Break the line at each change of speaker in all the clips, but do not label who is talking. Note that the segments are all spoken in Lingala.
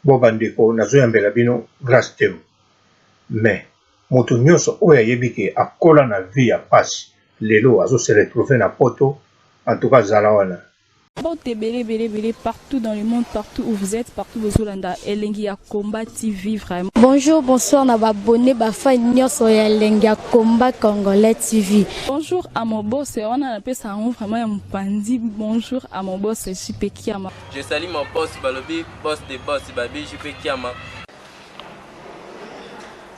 Bon ba ndeko nazo yambela bino Grace Temo mais mutu nionso oyo ayebi ke akola na vie ya pasi lelo azo se retrouver na poto en tout cas zala wana.
Mbote ebele ebele ebele partout dans le monde partout où vous êtes partout bozolanda elengi ya combat TV vraiment.
Bonjour bonsoir na ba abonnes ba fan nionso ya elengi ya combat congolais TV.
Bonjour à mon boss wana napesa yango vraiment ya mopanzi bonjour à mon boss JP Kiama.
Je salue mon boss balobi boss de boss babi JP Kiama.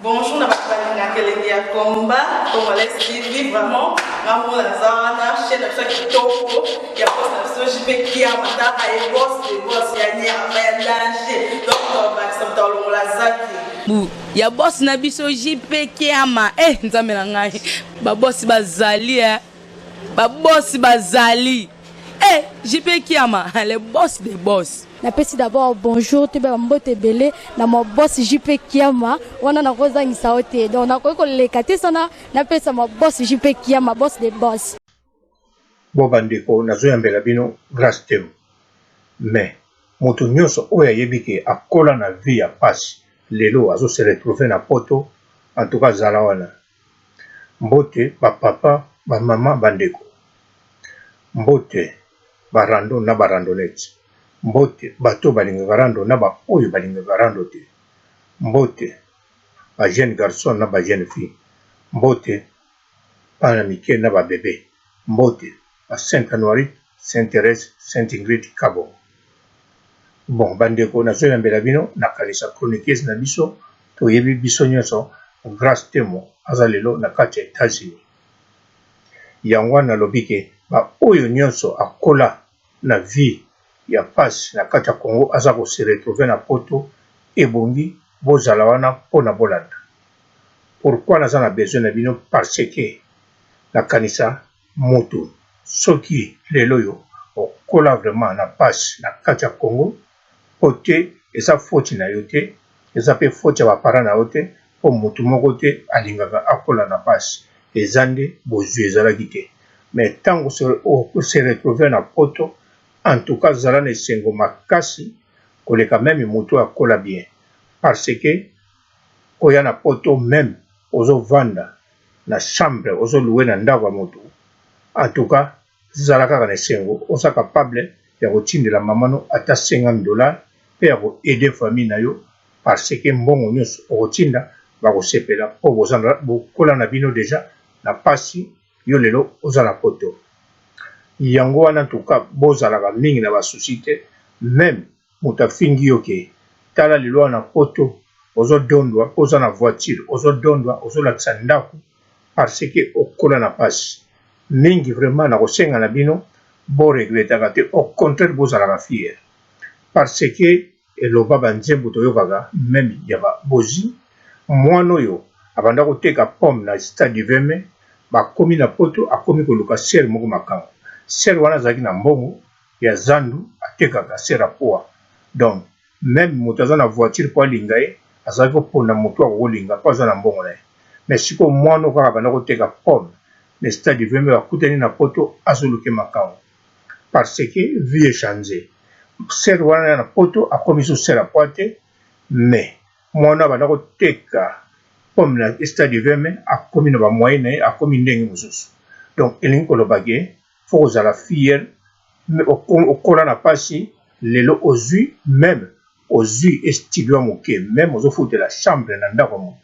Bonjour na bato balingaka elengi ya combat congolais TV vraiment nga moko naza wana chaîne na biso ya kitoko ya boss na biso JP Kiama tala ye boss de boss ya nyama ya danger donc tobakisa moto alongola zaki
bu ya boss na biso JP Kiama eh nzambe na ngai ba boss bazali eh ba boss bazali eh JP Kiama le boss de boss.
Napesi d'abord bonjour toyeba ba mbote ebele na ma boss JP Kiama wana nakozangisa yo te donc nakoki koleka te sana napesa ma boss JP Kiama boss de boss.
Bon ba ndeko nazo yambela bino Grace Temo mais mutu nionso oyo ayebi ke akola na vie ya pasi lelo azo se retrouver na poto en tout cas zala wana Mbote ba papa, ba mama, ba ndeko. Mbote ba rando na ba randonnettes. Mbote bato oyo balingaka rando na ba oyo balingaka rando te. Mbote ba jeunes garçons na ba jeunes filles. Mbote bana mike na ba bebes. Mbote ba Saint Anuarite, Saint Therèse, Saint Ingrid Kabongo. Bon ba ndeko nazo yambela bino na kanisa chroniqueuse na biso toyebi biso nionso Grace Temo aza lelo na kati ya Etats Unis. Yango wana nalobi ke ba oyo nionso akola na vie ya pasi na kati ya Congo aza ko se retrouver na poto ebongi bozala wana pona bolanda. Pourquoi naza na besoin na bino parce que nakanisa mutu soki lelo oyo okola vraiment na pasi na kati ya Congo po te eza faute na yo te eza pe faute ya ba parents na yo te po mutu moko te alingaka akola na pasi eza nde bozui ezalaki te mais tango o se retrouver na poto en tout cas zala na esengo makasi koleka meme mutu oyo akola bien parce que koya na poto meme ozo vanda na chambre ozo louer na ndaku ya mutu en tout cas zala kaka na esengo oza capable ya kotindela maman no ata 50 dollars pe ya ko aider famille na yo parce que mbongo nionso okotinda bakosepela po boza bokola na bino dejà na pasi yo lelo oza na poto yango wana en tout cas bozalaka mingi na ba soucis te meme mutu afingi yo ke tala lelo awa na poto ozo dondwa po oza na voiture ozo dondwa ozolakisa ndaku parce que okola na pasi mingi vraiment nakosenga na bino bo regretaka te au contraire bozalaka fier parce que eloba ba nzembo toyokaka meme ya ba bozi mwana oyo abanda koteka pomme na stade du 20 mai bakomi na poto akomi koluka sœur moko makangu sœur wana azalaki na mbongo ya zandu atekaka sœur ya poa donc meme mutu aza na voiture po alinga ye azalaki kopona mutu akoki kolinga po aza na mbongo na ye mais sikoyo mwana oyo kaka abanda koteka pomme na stade du 20 mai bakutani na poto azoluka ye makangu parce que vie echange sœur wana na poto akomi lisusu sœur ya poa te mais mwana abanda koteka pomme na stade du 20 mai akomi na ba moyen na ye akomi ndenge mosusu donc elingi koloba ke faut kozala fier okola na pasi lelo ozui meme ozui estudio ya moke meme ozofutela chambre na ndako ya moto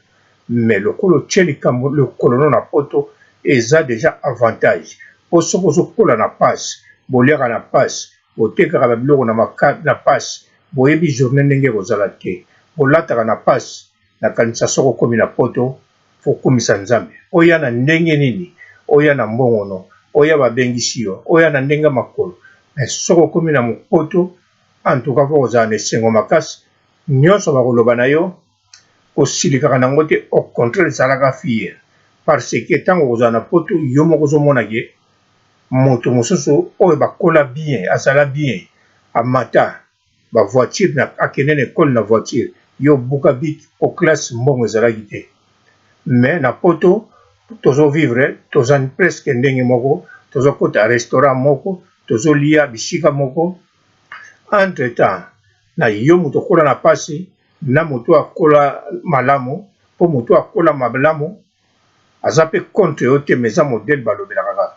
mais lokola otie likambo lokolo no na poto eza dejà avantage po soki ozokola na pasi boliaka na pasi botekaka ba biloko na pasi boyebi journee ndenge ekozala te bolataka na pasi nakanisa soki okomi na poto faut kumisa nzambe oya na ndenge nini oya na mbongo no oya ba bengisi yo oya na ndenge ya makolo mais soki okomi na poto en tout cas faut kozala na esengo makasi nionso bakoloba na yo kosilikaka nango te au contraire zalaka fier parce que tango okozala na poto yo moko ozomona ke moto mosusu oyo bakola bien azala bien amata ba voiture na akende na ecole na voiture yo obuka bic po classe mbongo ezalaki te mais na poto tozo vivre toza presque ndenge moko tozo kota restaurant moko tozo lia bisika moko entre temps. Na yo moto okola na pasi na moto oyo akola malamu po moto oyo akola malamu aza pe contre yo te mais eza modèle balobelaka kaka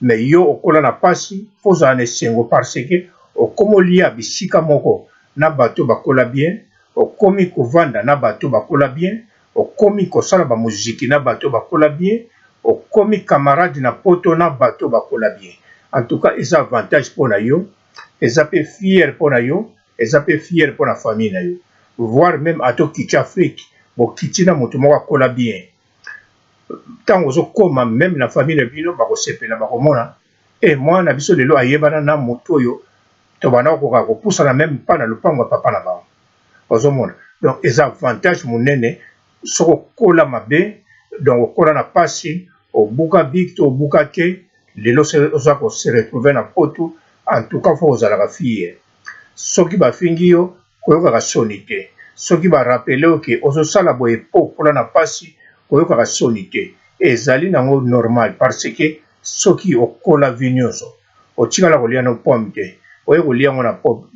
mais yo okola na pasi faut ozala na esengo parce que okomi olia bisika moko na bato bakola bien okomi kovanda na bato bakola bien okomi kosala ba muziki na bato bakola bien okomi camarade na poto na bato bakola bien en tout cas eza avantage pona yo eza pe fier pona yo eza pe fier pona famille na yo voir meme ata okiti Afrique bokiti na mutu moko akola bien tango ozokoma meme na famille na bino bakosepela bakomona eh mwana na biso lelo ayebana na mutu oyo tobanda kokoka kopusana meme pas na lopango ya papa na bango ozomona donc eza avantage monene soki okola mabe donc okola na pasi obuka bic to obuka te lelo oza ko se retrouver na poto en tout cas faut ozalaka fier soki bafingi yo koyokaka soni te soki ba rappeler yo ke ozosala boye po okola na pasi koyokaka soni te ezali nango normal parce que soki okola vie nionso otikala kolia no pomme te oye kolia yango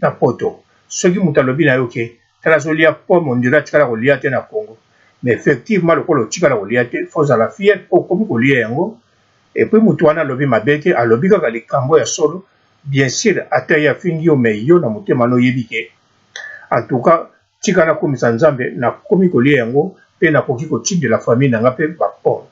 na poto soki moto alobi na yo ke tala azolia pomme on dirait atikala kolia te na Congo mais effectivement lokola otikala kolia te faut ozala fier po okomi kolia yango et puis moto wana alobi mabe te alobi kaka likambo ya solo bien sur ata ye afingi yo mais yo na motema no oyebi ke en tout cas tika nakumisa Nzambe nakomi kolia yango pe nakoki kotindela famille na nga pe ba pomme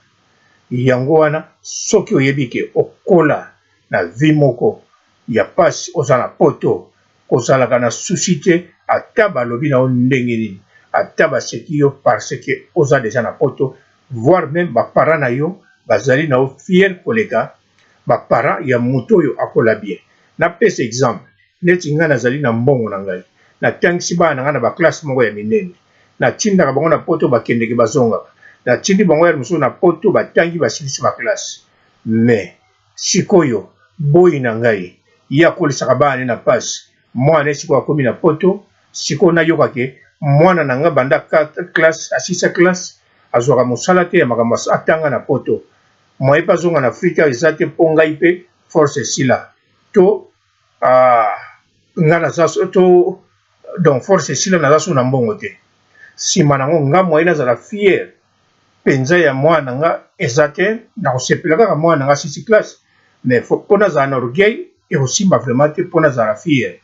yango wana soki oyebi ke okola na vie moko ya pasi oza na poto kozalaka na souci te ata balobi na yo ndenge nini ata baseki yo parce que oza dejà na poto voir meme ba parents na yo bazali na yo fier koleka ba parents ya moto oyo akola bien. Napesa exemple, neti ngai nazali na mbongo na ngai, natangisi bana na ngai na ba classe moko ya minene, natindaka bango na poto bakendeke bazongaka, natindi bango heure mosusu na poto batangi basilisi ba classe mais sikoyo boyi na ngai ye akolisaka bana ne na pasi, mwana ne sikoyo akomi na poto, sikoyo nayoka ke mwana na ngai banda classe asilisa classe azwaka mosala te ya makambo atanga na poto moyen pe azonga na Afrique awa eza te po ngai pe force esila to ah, nga naza to donc force esila naza so na mbongo te sima nango nga moyen nazala fier penza ya mwana na nga eza te nakosepela kaka mwana na nga asisi classe mais po nazala na orgueil ekosimba vraiment te po nazala fier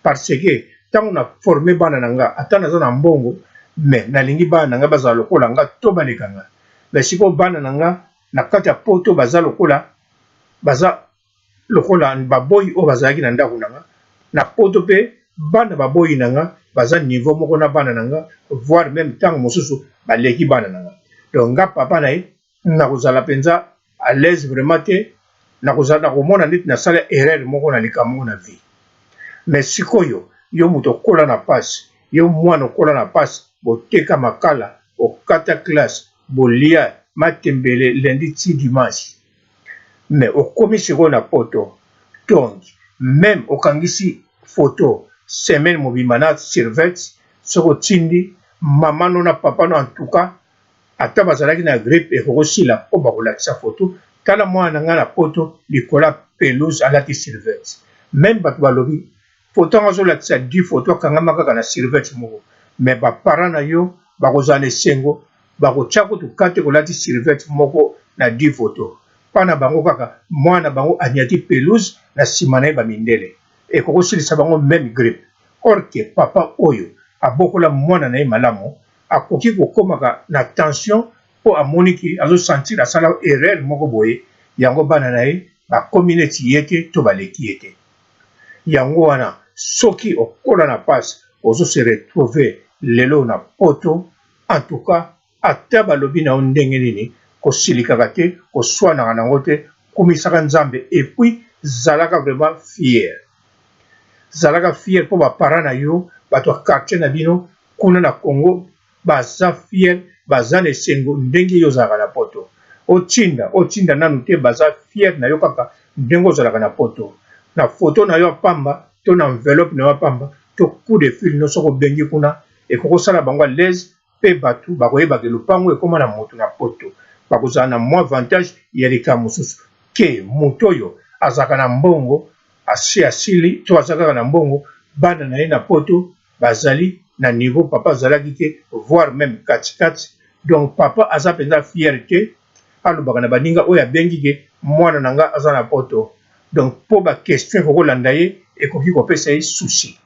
parce que ntango na forme bana na nga ata naza na mbongo mais nalingi bana na nga bazala lokola nga to baleka nga mais sikoyo bana na nga na kati ya poto baza lokola baza lokola baboyi oyo bazalaki na ndako na nga na poto mpe bana baboyi na nga baza niveau moko na bana na nga voire meme ntango mosusu baleki bana na nga donc nga papa na ye nakozala mpenza à l'aise vraiment te nakozala nakomona neti nasala erreur moko na likambo moko na vie mais sikoyo yo moto okola na pasi yo mwana okola na pasi boteka makala okata classe bolia matembele lundi ti dimanche mais okomi sikoyo na poto donc meme okangisi photo semaine mobimba na survete soki otindi mama no na papa no en tout cas ata bazalaki na grippe ekoki kosila mpo bakolakisa photo tala mwana na ngai na poto likolo ya pelouse alati survete meme bato balobi photo yango azolakisa du photo akangama kaka na survete moko mais ba parents na yo bakozala na esengo bakotia kutu kate kolati survete moko na du photo mpa na bango kaka mwana bango anyati pelouse na nsima na ye bamindele ekoki kosilisa bango meme grippe or que papa oyo abokola mwana na ye malamu akoki kokomaka na tension mpo amoni ke azo sentir asala erreur moko boye yango bana na ye bakomi neti ye te to baleki ye te yango wana soki okola na pasi ozo se retrouver lelo na poto en tout cas ata balobi na yo ndenge nini kosilikaka te koswanaka nango te kumisaka Nzambe et puis zalaka vraiment fier zalaka fier mpo ba parents na yo bato ya quartier na bino kuna na Congo baza fier baza na esengo ndenge yo ozalaka na poto otinda otinda nanu te baza fier na yo kaka ndenge ozalaka na poto na photo na yo ya pamba to na enveloppe na yo ya pamba to coup de fil no soki obengi kuna ekoki kosala bango à l'aise pe batu bakoyeba ke lopango ekoma na moto na poto bakozala na mwa avantage ya likambo mosusu ke moto oyo azalaka na mbongo asi asili to aza kaka na mbongo bana na ye na poto. bazali na niveau papa azalaki te voir meme kati kati donc papa aza penza fier te alobaka na baninga oyo abengi ke mwana na nga aza na poto donc po ba question ekoki kolanda ye ekoki kopesa ye souci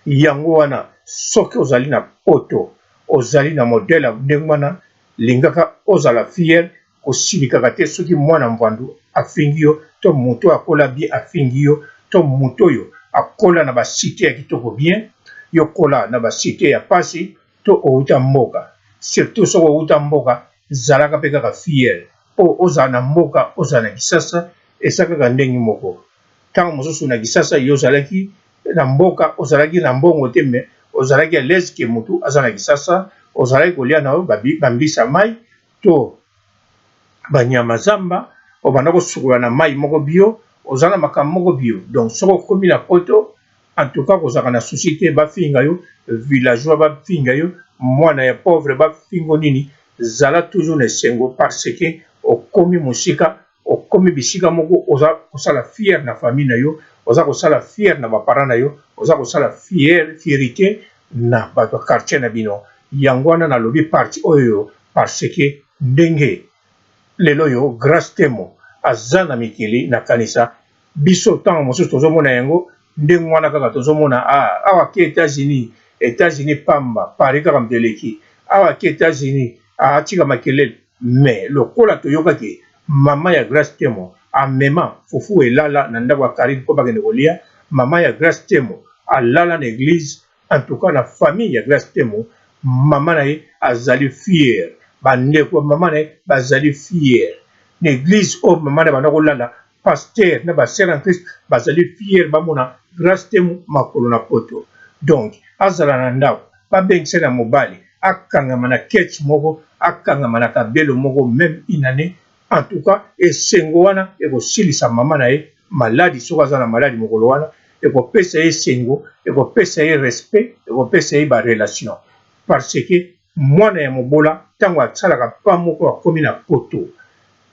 yango wana soki ozali na poto ozali na modèle ya ndenge wana lingaka ozala fier Kosilikaka te soki mwana mvwandu afingi yo to mutu oyo akola bien afingi yo to mutu oyo akola na ba cite ya kitoko bien yo okola na ba cite ya pasi to owuta mboka. Surtout soki owuta mboka zalaka pe kaka fier po ozala na mboka ozala na kisasa eza kaka ndenge moko. Tango mosusu na kisasa yo ozalaki na mboka ozalaki na mbongo te mais ozalaki à l'aise que mutu aza na kisasa ozalaki kolia na yo ba mbisi ya mayi to ba nyama zamba obanda kosukola na mayi moko bio oza na makambo moko bio donc soki okomi na poto en tout cas kozalaka na souci te bafinga yo villageois bafinga yo mwana ya pauvre bafingo nini zala toujours na esengo parce que okomi mosika okomi bisika moko oza kosala fier na famille na yo oza kosala fier na ba parents na yo oza kosala fier fierite na bato ya quartier na bino yango wana nalobi partie oyo parce que ndenge lelo oyo Grace Temo aza na mikili nakanisa biso tango mosusu tozomona yango ndenge wana kaka tozomona ah, awa ke Etats-Unis Etats-Unis pamba Paris kaka moto eleki awa ke Etats-Unis atika makelele mais lokola toyokaki mama ya Grace Temo amema fufu elala na ndako ya Carine mpo bakende kolia mama ya Grace Temo alala na eglise En tout cas na famille ya Grace Temo maman na ye azali fière, ba ndeko ya maman na ye bazali fière. Na eglise oyo maman na ye abanda kolala pasteur na ba sœurs en Christ bazali fière bamona Grace Temo makolo na poto. Donc azala na ndako babengisa ye na mobali akangama na ketch moko akangama na kabelo moko meme une annee En tout cas esengo wana ekosilisa maman na ye maladi soki aza na maladi mokolo wana ekopesa ye esengo ekopesa ye respect ekopesa ye ba relation parce que mwana ya mobola tango asalaka pas moko akomi na poto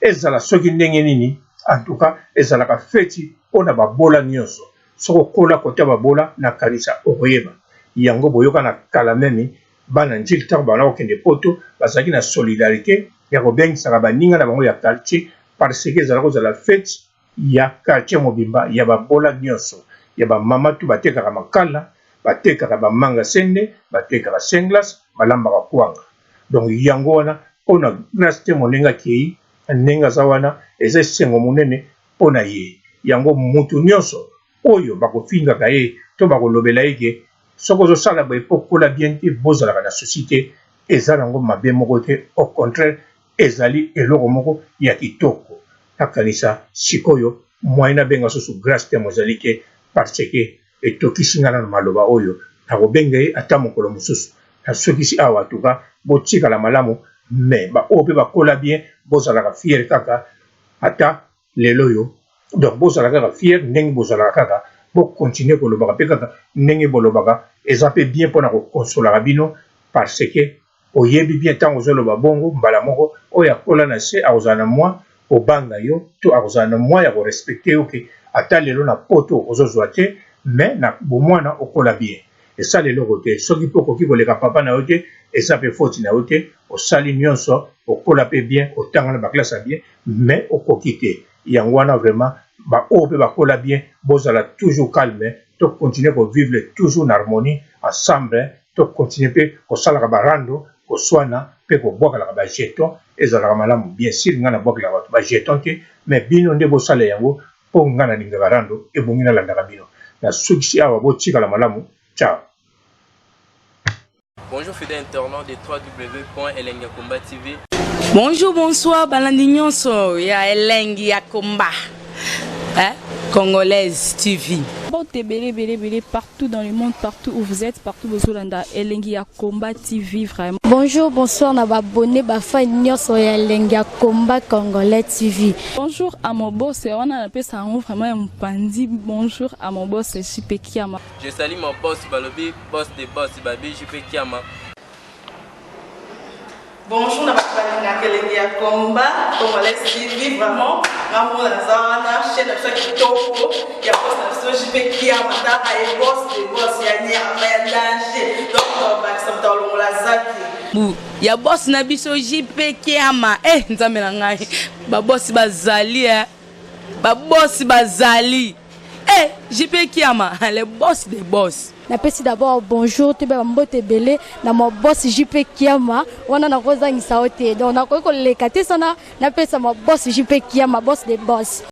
ezala soki ndenge nini en tout cas ezalaka feti pona babola nionso soki okola kote ya babola nakanisa okoyeba yango boyoka na kala meme Bana Ndjili tango babanda kokende poto bazalaki na solidarite ya kobengisaka baninga na bango ya quartier parce que ezalaki kozala feti ya quartier mobimba ya babola nionso ya ba mama tout batekaka makala, batekaka ba manga sende, batekaka senglas, balambaka kuanga. Donc yango wana pona Grace Temo ndenge akeyi ndenge aza wana eza esengo monene pona ye. Yango mutu nionso oyo bakofingaka ye to bakolobela ye ke Soki ozo sala boye po okola bien te bozalaka na souci te eza nango mabe moko te au contraire ezali eloko moko ya kitoko nakanisa sikoyo moyen nabenga susu Grace Temo ezali te parce que etokisi nga nanu maloba oyo nakobenga ye ata mokolo mosusu nasukisi awa en tout cas botikala malamu mais ba oyo pe bakola bien bozalaka fier kaka ata lelo oyo donc bozala kaka fier ndenge bozalaka kaka bo continuer kolobaka pe kaka ndenge bolobaka eza pe bien pona ko consolaka bino parce que oyebi bien tango ozoloba bongo mbala moko oyo akola na se akozala na mua kobanga yo to akozala na mua ya ko respecter yo ke ata lelo na poto ozozua te mais na bomwana okola bien esala eloko te soki pe okoki koleka papa na yo te eza pe faute na yo te osali nionso okola pe bien otanga na ba classe ya bien mais okoki te yango wana vraiment ba oyo pe bakola bien bozala toujours calme to continuer ko vivre toujours na harmonie ensemble to continuer pe kosalaka ba rando koswana pe kobwakalaka ba jetons ezalaka malamu bien sur nga nabwakelaka batu ba jetons te mais bino nde bosala yango po nga nalingaka rando ebongi nalandaka bino nasukisi awa botikala malamu ciao.
Bonjour fidèle internaute de www.elengiyakomba.tv.
Bonjour, bonsoir, balandi nyonso ya elengi ya combat. Hein? Congolaise TV.
Mbote ebele ebele ebele partout dans le monde, partout où vous êtes, partout bozolanda elengi ya combat TV vraiment.
Bonjour, bonsoir na ba abonné ba fan nyonso ya elengi ya combat congolais TV.
Bonjour à mon boss, wana napesa yango vraiment ya mopanzi. Bonjour à mon boss JP Kiama.
Je salue mon boss balobi boss de boss babi JP Kiama.
Bonjour na ba Balingaka Elengi ya Combat Congolais TV, vraiment ngambo naza wana, chaîne na biso ya kitoko ya boss na biso JP Kiama. Taka ye, boss de boss ya nyama ya danger. Donc tobakisa moto alongola aza te.
Bu ya boss na biso JP Kiama. E Nzambe na ngai, babosi bazali e, babosi bazali e, JP Kiama, le boss de boss.
Napesi d'abord bonjour, toyeba bambote ebele na ma boss JP Kiama. Wana nakozangisa yo te, donc nakoki koleka te sana napesa ma boss JP Kiama, boss de boss.